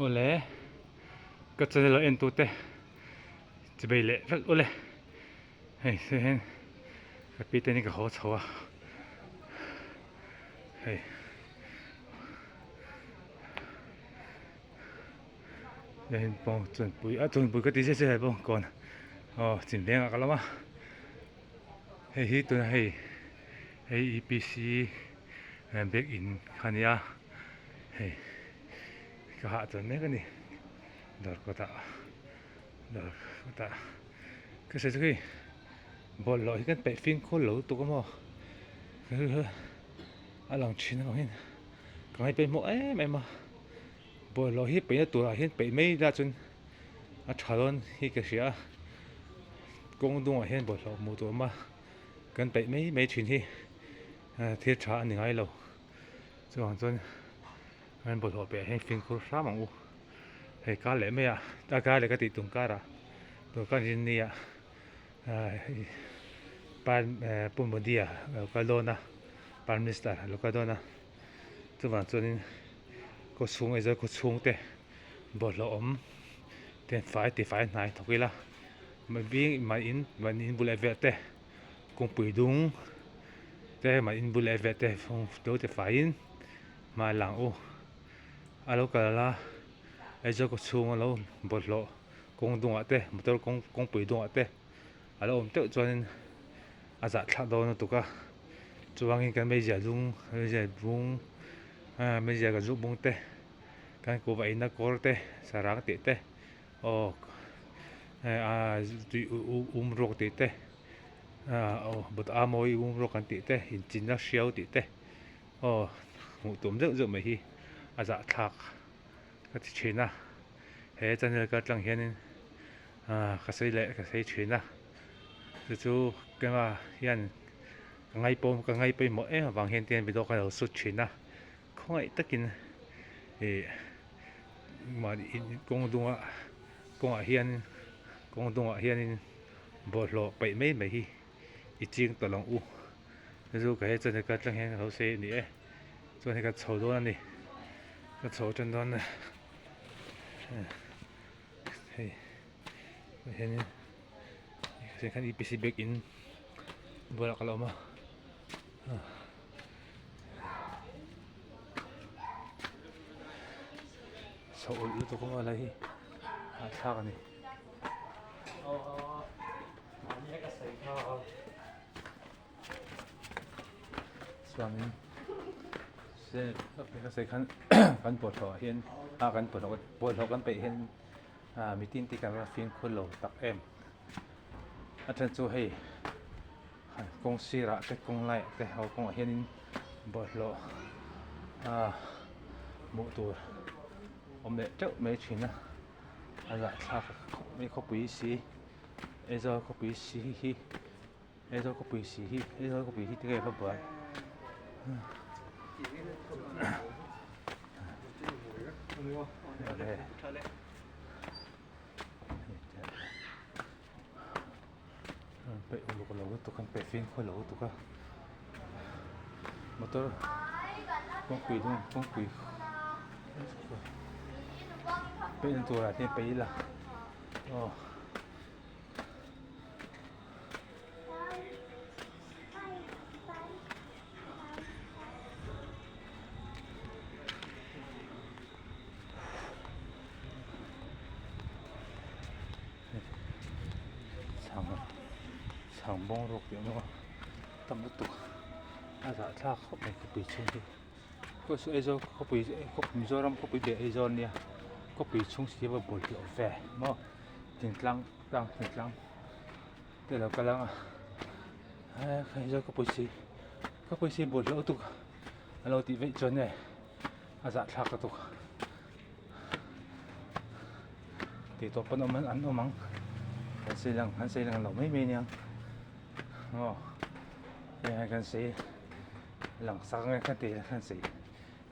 Awle ka channel a en tute chibei leh vek awle hei se hian ka pi te ni ka haw chho a hei. Hei pawng chawnpui a chawnpui ka ti zet zet a bawng kawn aw chin vengah ka lam a hei hi tuna hei hei E P C biak in kha a nia hei ka hah chuan mek a ni dawr kawtah dawr kawtah ka sawi chu hei bawlhhlawh hi kan peih fimkhur lo lutuk a maw a lang thin avangin ka ngaihpawimawh em em a. Bawlhhlawh hi peihna turah hian peih mai ila chuan a tha dawn hi ka hria a kawng dungah hian bawlhhlawh hmuh tur a awm a kan peih mai mai thin hi thil tha a ni ngai lo chuvang chuan kan bawlhhlawh peih ah hian fimkhur hram ang u hei kar leh mai ah a kar leh ka tih tum karah tun kan rinni ah Pu Modi a lo kal dawn a Prime Minister a lo kal dawn a. Chuvang chuanin khaw chhung Aizawl khaw chhung te bawlhhlawh awm te fai ti fai hnai thawk ila mahni in mahni in bul leh vel te kawngpui dung te mahni in bul leh vel te lo ti faiin hma lang u a lo kal a Aizawl khaw chhung a lo bawlhhlawh kawng dungah te motor kawng kawngpui dungah te a lo awm teuh chuanin a zahthlak dawn lutuk a chuvangin kan meizial lung meizial bung ah meizial kan zuk bung te kan kuhva eina kawr te sarang tih te aw ah tui um ruak tih te ah aw but a mawi um ruak kan tih te inchinna hriau tih te aw hmuh tum zeuh zeuh mai hi a zahthlak ka ti thin a he channel kal tlang hianin ah ka sawi leh ka sawi thin a chu chu kema hian ka ngaipawm ka ngai pawimawh em avang hian tihian video ka lo shoot thin a khawngaih takin ih mahni in kawng dungah kawngah hian kawng dungah hianin bawlhhlawh paih mai mai hi i ching tawh ang u chu chu ka he channel kal tlang hian ka lo sawi a ni e chuan hei ka chho dawn a ni ka chho tan dawn a hei hianin khan E P C bag in bulah ka la awm a chho ulh lutuk a lai hi hahthlak a ni. Chuanin ka sawi khan kan bawlhhlawh ah hian ah kan bawlhhlawh bawlhhlawh kan peih hian ah mitin te kan fimkhur lo tak em a then chu hei kawng sirah te kawng laiah te ho kawngah hianin bawlhhlawh ah hmuh tur awm leh teuh mai thin a a zahthlak khawp mai khawpui si Aizawl khawpui si hi. Aizawl khawpui si hi Aizawl khawpui hi tinge va buai peih uluk lo lutuk an peih fimkhur lo lutuk a motor kawngpui dung kawngpui peih na turah te peih ila aw. Chhang chhang bawng rawk tih ang a tam lutuk a zahthlak khawp mai khawpui chhung hi Aizawl khawpui Mizoram khawpui beh Aizawl ania khawpui chhung si a bawlhhlawh ve maw. Thingtlang tlang thingtlang te lo kal ang a Aizawl khawpui si khawpui si bawlhhlawh lutuk a lo tih veih chuan e a zahthlak lutuk tih tawh pawn awm an awm ang kan sei lang kan sei lang lo mai mai aniang aw hei ah kan sei lang sak ang e kan ti kan sei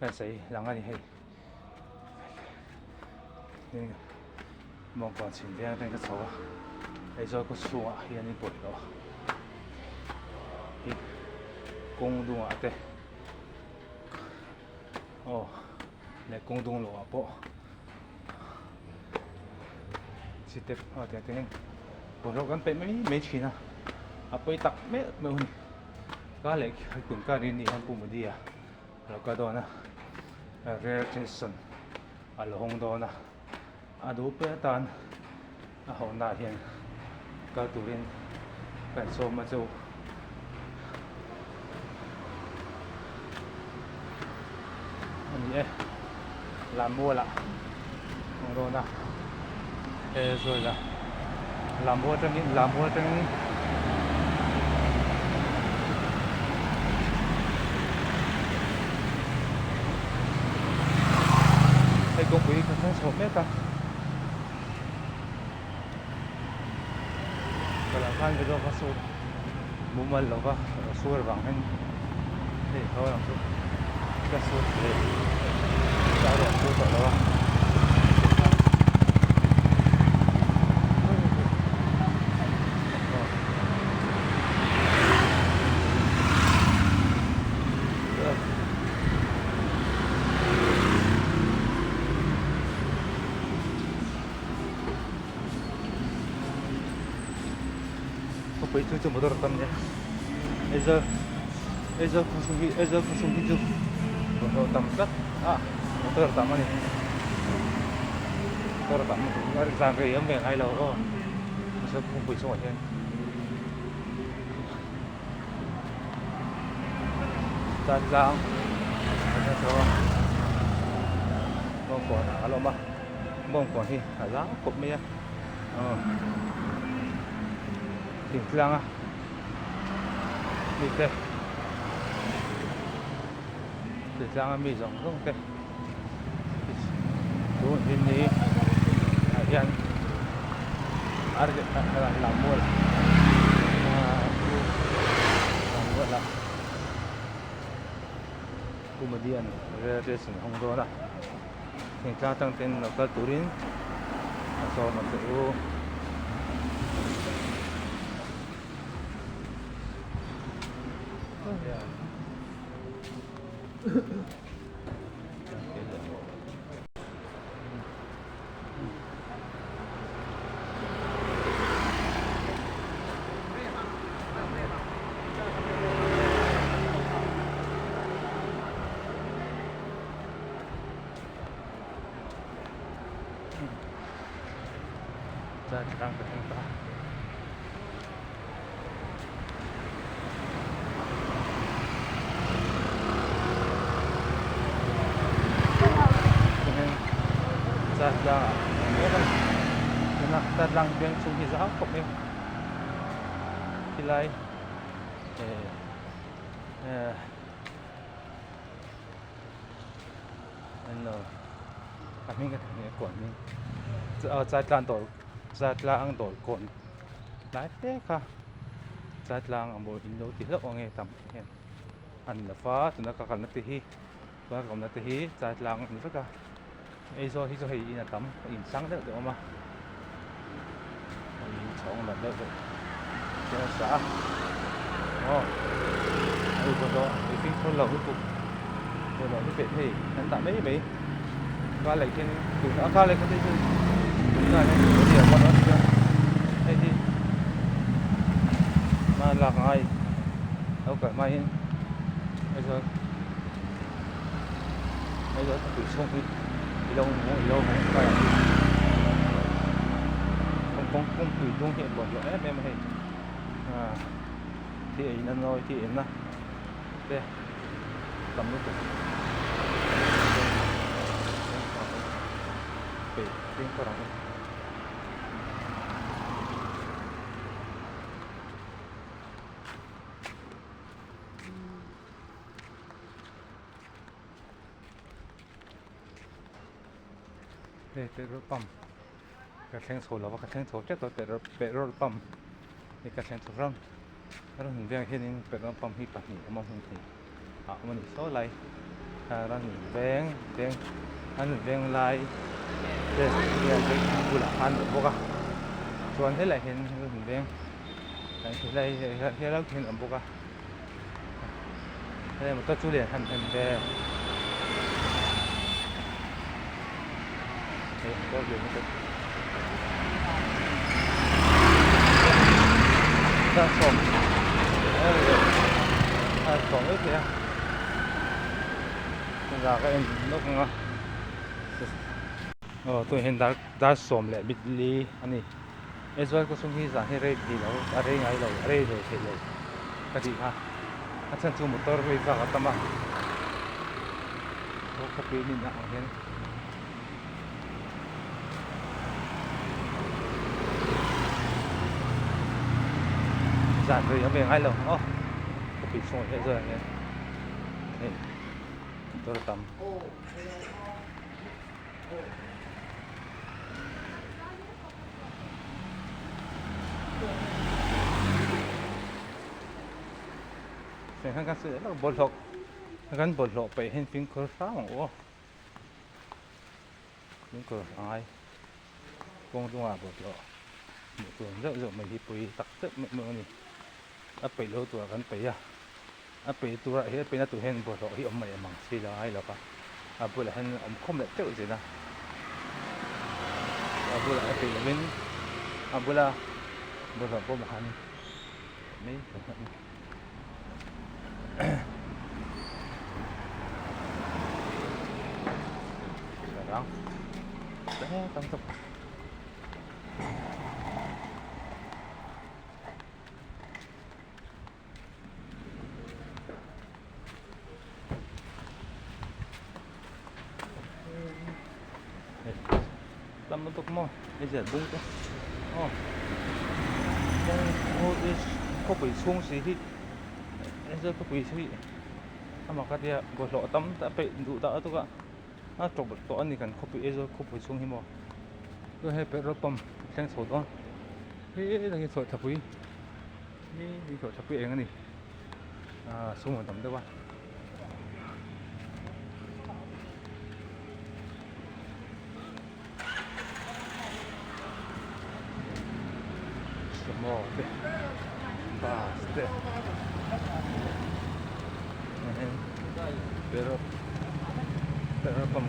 kan sei lang a ni hei. Mawngkawn chhim veng atangin ka chho a Aizawl khaw chhungah hianin bawlhhlawh hi kawng dungah te aw leh kawng dung lohah pawh. Step ah tiang te hian bawlhhlawh kan peih mai mai thin a, a pawi tak meuh meuh a ni. Ka leh tun kar rin ni hian Pu Modi a lo kal dawn a, Rail Station a lo hawng dawn a, a duh pe atan a hawhna ah hian kal turin kan sawm a chu. A ni e, Lammual ah hawng dawn a, he zawi la Lammual atangin Lammual atangin hei kawngpui hi ka thleng chho mek a. Ka lah khan video kha sur mumal lo va sur vang hian hei ho lang chu ka sur leh ka rawn sur tawh lo a. Khawpui chu chu motor a tam nia Aizawl Aizawl khaw chhung hi Aizawl khaw chhung hi chu bawlhhlawh tam tlat a motor a tam a ni motor a tam a zan rei awm ve ngai lo aw Aizawl khawpui chhungah hian. Chatlang bawngkawn a la awm a bawngkawn hi a zau khawp mai a aw thingtlang a mite thingtlang a mi zawng zawng te tun hi ni ah hian lammual lammual ah Pu Madian rail station a hawng dawn a thingtlang atang ten lo kal turin a sawm ang che u. Tlang ka thleng ta. Chatlang veng chhung hi zau khawp mai khilai eh a hming ka theihnghilh a kawn hming chatlang dawr chatlang dawr kawn tlai te kha chatlang a mawi in lo ti hlauh ang e tam hian an la va tuna ka kalna te hi tuna ka awmna te hi chatlang a ni vek a Aizawl hi chu hei in a tam in sang deuh deuh a awm a hei in chhawng lam deuh deuh te a sa a aw hei bawlhhlawh ei fimkhur lo lutuk bawlhhlawh hi peih hei an dah mai mai kar leh khian tun a kar leh kha te chu tunah hian hei hi hma lak ngai lo kal hma hian Aizawl Aizawl khawpui chhung hi i lo hmu i lo hmu kai ang kawng kawngpui dung hi a bawlhhlawh em em a hei ah thi ei na nawi thi ei na te tam lutuk peih fimkhur ang u. Hei petrol pump ka thleng chho lova ka thleng chho tep tawh petrol petrol pump hi ka thleng chho ram ram veng hianin petrol pump hi pahnih a awm a hmun hnih ah a awm a ni saw lai ram veng veng an veng lai te bulah khan a awm bawk a chuan helaiah hian ram veng helai helai hian a awm bawk a. Hei motor chu lian hem hem ve hei motor lian lutuk. Dar sawm a tawh mai thei a za ka en nawk ang a aw tunah hian dar dar sawm leh mit li a ni Aizawl kawchhung hi zan hi rei thei lo a rei ngai lo a rei ve thei lo ka tih kha a chhan chu motor vei vak a tam a khawpui nin ang hian. Zan rei a ve ngai lo aw khawpui chhungah hian zawh hian hei motor a tam. Bawlhhlawh kan bawlhhlawh paih hian fimkhur hrang ang u aw. Fimkhur a ngai kawng chungah bawlhhlawh hmuh tur zeuh zeuh mai hi pui tak zeuh mai mai a ni. A peih lo turah kan peih a, a peih turah hian a peihna tur hian bawlhhlawh hi awm mai ang si lo a ngai lo va, a bulah hian awm khawm leh teuh zel a, a bulah a peih lovin a bula bawlhhlawh pawh khan mai tur a ni. Tam lutuk maw hei zet bung te aw bung khawpui chhung si hi Aizawl khawpui hi amah ka tia bawlhhlawh tam tak peih duh dah lutuk a a tawp tawh a ni kan khawpui Aizawl khawpui chhung hi maw chuan hei petrol pump thleng chho dawn he tah hi chhuah thapui hi chhuah thapui eng a ni ah sum a tam deuh a. Sumo te bus te petrol petrol pump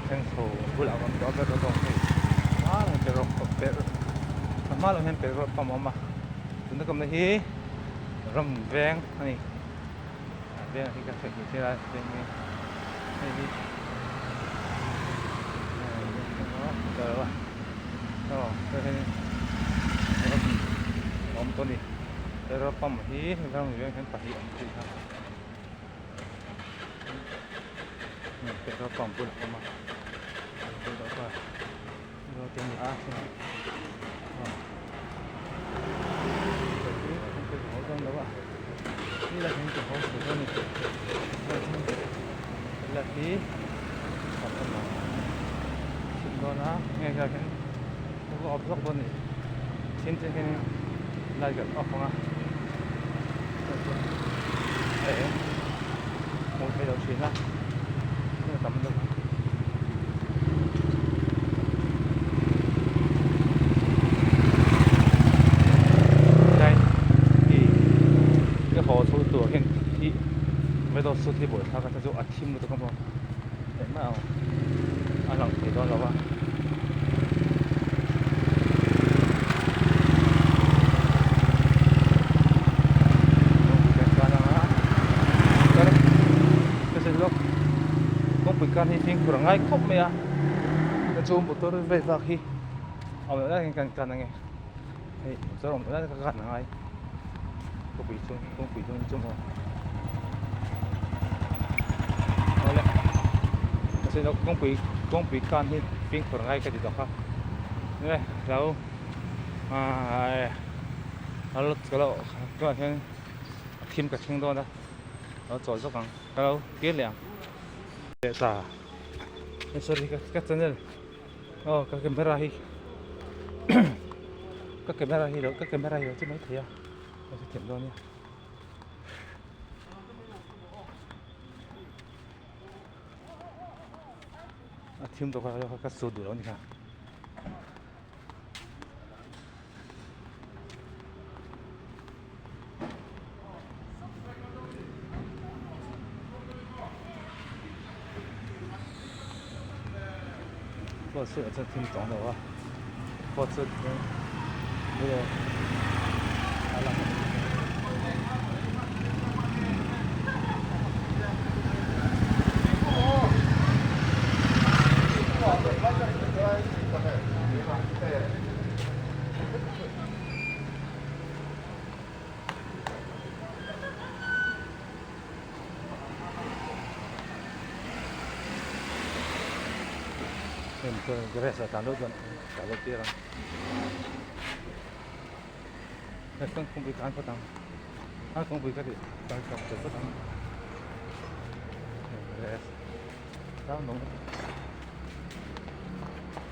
thleng chho bulah a awm tawh a petrol pump hei petrol a hma lam hian petrol pump a awm a tuna ka awmna hi ram veng a ni. Veng hi ka sawi thei thei a veng hi hei hi aw hei hi ram awm tawh a ni petrol pump hi ram veng hian pahnih a awm thei a petrol pump bulah a awm a Tlai hi ka haw chho tur hian hi metal suit hi buaithlak a chu a thim lutuk a maw engmah a lang thei dawn lo a. Kawngpui kar hi fimkhur a ngai khawp mai a chu motor vel bak hi a awm loh lai hian kan kan ange hei motor awm loh lai ka kan angai kawngpui chung kawngpui chung chu maw awle kawngpui kawngpui kan hi fimkhur a ngai ka ti tawh kha nge lo ahh ka lo tunah hian a thim ka thleng dawn a lo chawl zawk ang. Ka lo kir leh ang leh ta eh sorry ka ka channel aw ka camera hi ka camera hi lo ka camera hi lo che mai thei a ka hre thiam dawn nia a thim tawh kha ka sut duh lo a ni kha. Pawh chu a thim tawng lo a pawh chu bulah a lang a. Heng chuan grass a tlan deuh chuan tlan deuh tir ang hei chuan kawngpui tlan phawt ang a kawngpui ka tih tlan chhuak fel phawt ang grass tlang nawm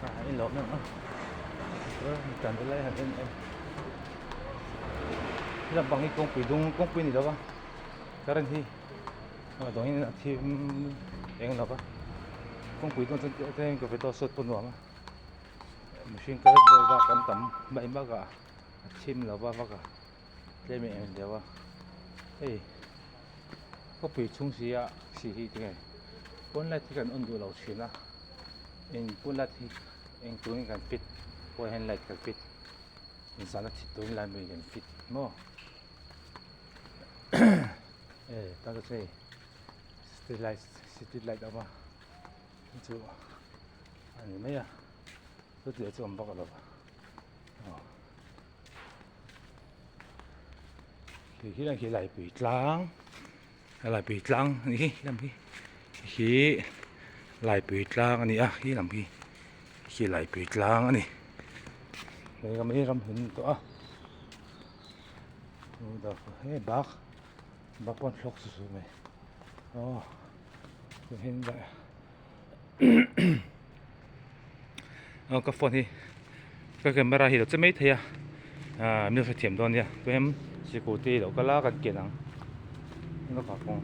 a in lawm em a tlan deuh lai han en en lampang hi kawngpui dung kawngpui a ni lo va current hi a dawngin a thim eng lo va kawngpui dawn chuan tlem ka ve tawh sawt pawh nuam a mihring kal vel vak an tam mai bak ah a thim lo va vak a tlem in eng deuh a hei khawpui chhung si ah si hi tinge pawn light hi kan on duh lo thin a eng pawn light hi eng turin kan fit pawh hian light kan fit zan a thit turin lai mai kan fit maw. E tah chu hei street light street light a awm a chu a ni mai a chuti chu a awm vak lo va aw khi khi khi laipui tlang laipui tlang a ni hi lam hi khi laipui tlang a ni a khi lam hi khi laipui tlang a ni hei ram hi ram hun tawh a. Hei bak bak pawh an thlawk su su mai aw aw ka phone hi ka camera hi a lo che mai thei a ah min hrethiam dawn nia chuan scooty lo kal a kan ken ang ka kawng.